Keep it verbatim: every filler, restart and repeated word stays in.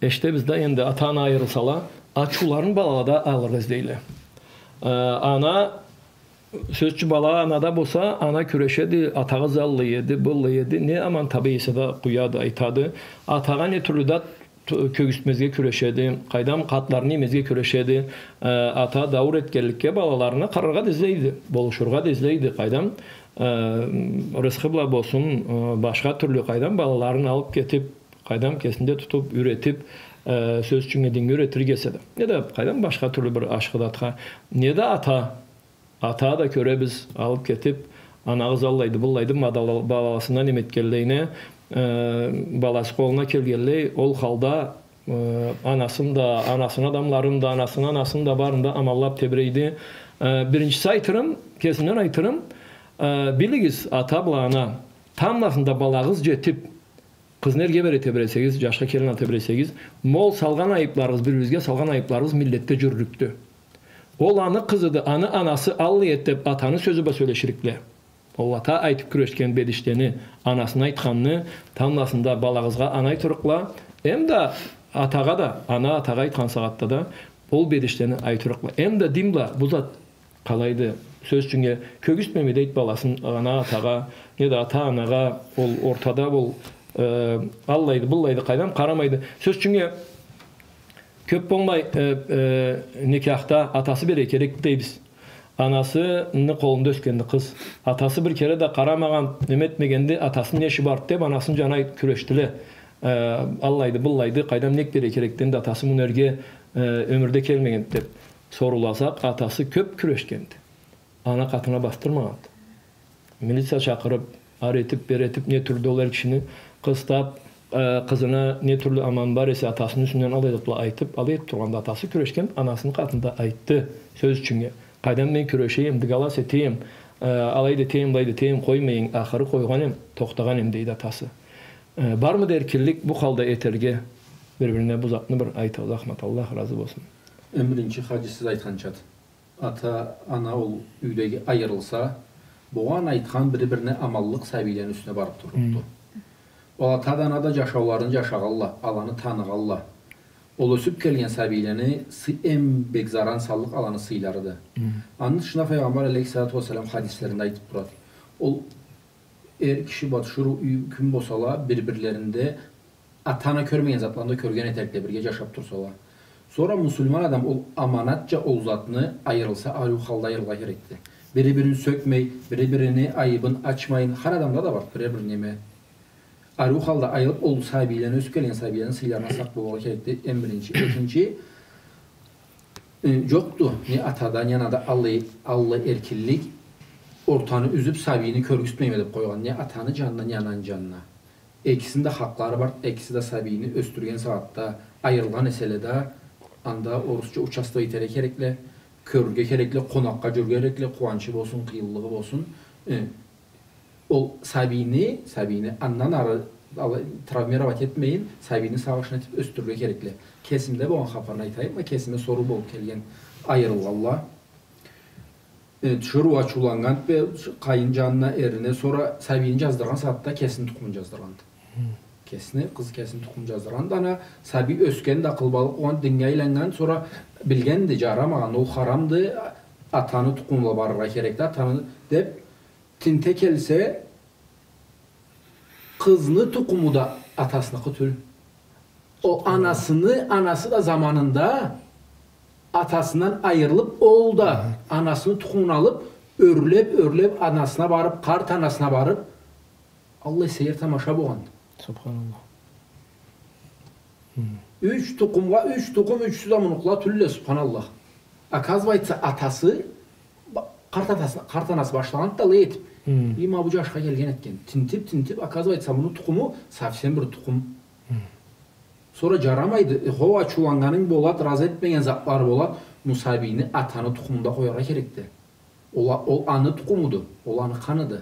Эшитебиз да, энди ата-ана айырылсала, ачыуларын балала да алыргъа излейле. Э, ана, сёз ючюн, бала анада болса, ана кюрешеди, атагъыз аллай эди, быллай эди, не аман таба эсе да къуяды, айтады. Атагъа не тюрлю да т-, кёргюзтмезге кюрешеди, къайдам, къатларын иймезге кюрешеди. Э, ата дауур этгенликге балаларына къараргъа да излейди, болушургъа да излейди, къайдам, э, рысхы бла болсун, э, башха тюрлю, къайдам, балаларын алып кетип, къайдам, кесинде тутуп, юйретип, э, сёз ючюн, динге юйретирге эсе да. Не да, къайдам, башха тюрлю бир ашхы затха. Не да ата, ата да кёребиз, алып кетип, анагъыз аллайды, быллайды, мадала-, баласына неме этгенлейине, э, баласы къолуна келгенлей, ол халда, э, анасын да, анасыны адамларын да, анасыны анасын да, барын да аманлап тебирейди. Э, биринчиси айтырым, кесимден айтырым, э, билигиз, ата бла ана, тамбласында балагъыз жетип, къызны эрге бере тебиресегиз, жашха келин ала тебиресегиз, ма ол салгъан айыпларыгъыз, бир-биригизге салгъан айыпларыгъыз миллетде жюрюрюкдю. Ол аны къызыды, аны анасы аллай эди деп атаны сёзю бла сёлеширикле. Ол ата айтып кюрешген бедишлени, анасына айтханны тамбласында балагъызгъа ана айтырыкъла, эм да атагъа да, ана атагъа айтхан сагъатда да ол бедишлени айтырыкъла. Эм да дин бла бу зат къалайды. Сёз ючюннге, кёргюзтмейме дейди баласын ана атагъа, не да ата анагъа, ол ортада ол, э, аллайды, быллайды, къайдам, къарамайды. Сёз ючюннге, кёп болмай, э, э, никяхда атасы берирге керекди дейбиз. Анасыны къолунда ёсгенди къыз. Атасы бир кере да къарамагъан, неме этмегенди, атасыны не иши барды деп, анасыны жанына кюрешдиле. Э, аллайды, быллайды, къайдам, нек берирге керекди энди атасы муну эрге, э, ёмюрде келмегенди деп. Соруласа, атасы кёп кюрешгенди. Ана къатына басдырмагъанды. Милиция чакъырып, ары этип, бери этип, не тюрлю да ол эр кишини къыстап, э, къызына не тюрлю аман бар эсе, атасыны юсюнден алай затла айтып, алай этип тургъанда атасы кюрешген, анасыны къатында айтды, сёз ючюннге. Къайдам, мен кюрешейим, дыгалас этейим, э, алай да этейим, былай да этейим, къоймайын, ахыры къойгъан эм, тохтагъан эм, дейди атасы. Э, бармыды эркинлик бу халда этерге, бир-бирине бу затны бир айтыгъыз, Ахмат, Аллах разы болсун. Эм биринчи, хаджи, сиз айтханчады. Ата, ана ол юйдеги айырылса, болгъан айтхан бири-бирине аманлыкъ сабийлени юсюне барып турлукъду. Ол ата да, ана да жашауларын жашагъанла, аланы таныгъанла. Ол ёсюп келген сабийлени сы-, эм бек заран саллыкъ аланы сыйларыды. Аны тышына Файгъамбар алейхиссалату уассалам хадислеринде айтып турады. Ол эр киши бла тиширыу юй кюн болсала, бир-бирлеринде ата-ана кёрмеген затланы да кёрген этерикле, бирге жашап турсала. Сора муслиман адам ол аманатча ол затны айырылса, ариу халда айырылгъа керекди. Бири-бирин сёкмей, бири-бирини айыбын ачмайын, хар адамда да бар бирер бир неме. Ариу халда айырылып, ол сабийлени, ёсюп келген сабийлени сыйларына сакъ болургъа керекди, эм биринчи. Экинчи, э, жокъду не атада, не анада аллай, аллай эркинлик, ортаны юзюп, сабийни кёргюзтмейме деп къойгъан, не атаны жанына, не ананы жанына. Экисини да хакълары бар, экиси да сабийни ёсдюрген сагъатда айырылгъан эселе да, анда орусча участвовать этерге керекле, кёрюрге керекле, къонакъгъа жюрюрге керекле, къууанчы болсун, къыйынлыгъы болсун. Э, ол сабийни, сабийни андан ары ала-, травмировать этмейин, сабийни сагъышын этип ёсдюрюрге керекле. Кесимде болгъан хапарны айтайым, ма кесиме соруу болуп келген айырылгъанла. Э, тиширыу ачыуланнган бе, къайын жанына, эрине, сора сабийни жаздыргъан сагъатда кесини тукъумун жаздыргъанды. Кесини, къыз кесини тукъумун жаздыргъанды. Ана сабий ёсген да, акъылбалыкъ болгъан, динге айланнган, сора билгенди, жарамагъан, ол харамды, атаны тукъуму бла барыргъа керекди, атаны деп, тинте келсе, къызны тукъуму да атасыныкъы тюл. Ол анасыны, анасы да заманында атасындан айырылып, ол да анасыны тукъумун алып, ёрлеп, ёрлеп, анасына барып, къарт анасына барып, аллай сейир тамаша болгъанды. Субханаллах. Юч тукъумгъа, юч тукъум, ючюсю да мунукъла тюлле, субханаллах. Оказывается, атасы, ба-, къарт атасы, къарт анасы башлагъанды да алай этип. И ма бу жашха келген этген. Тинтип, тинтип, оказывается, муну тукъуму совсем бир тукъум. Сора жарамайды. Э, хо, ачыуланнганынг болад, разы этмеген затлары болад. Бу сабийни атаны тукъумунда къояргъа керекди. Ол а-, ол аны тукъумуду, ол аны къаныды.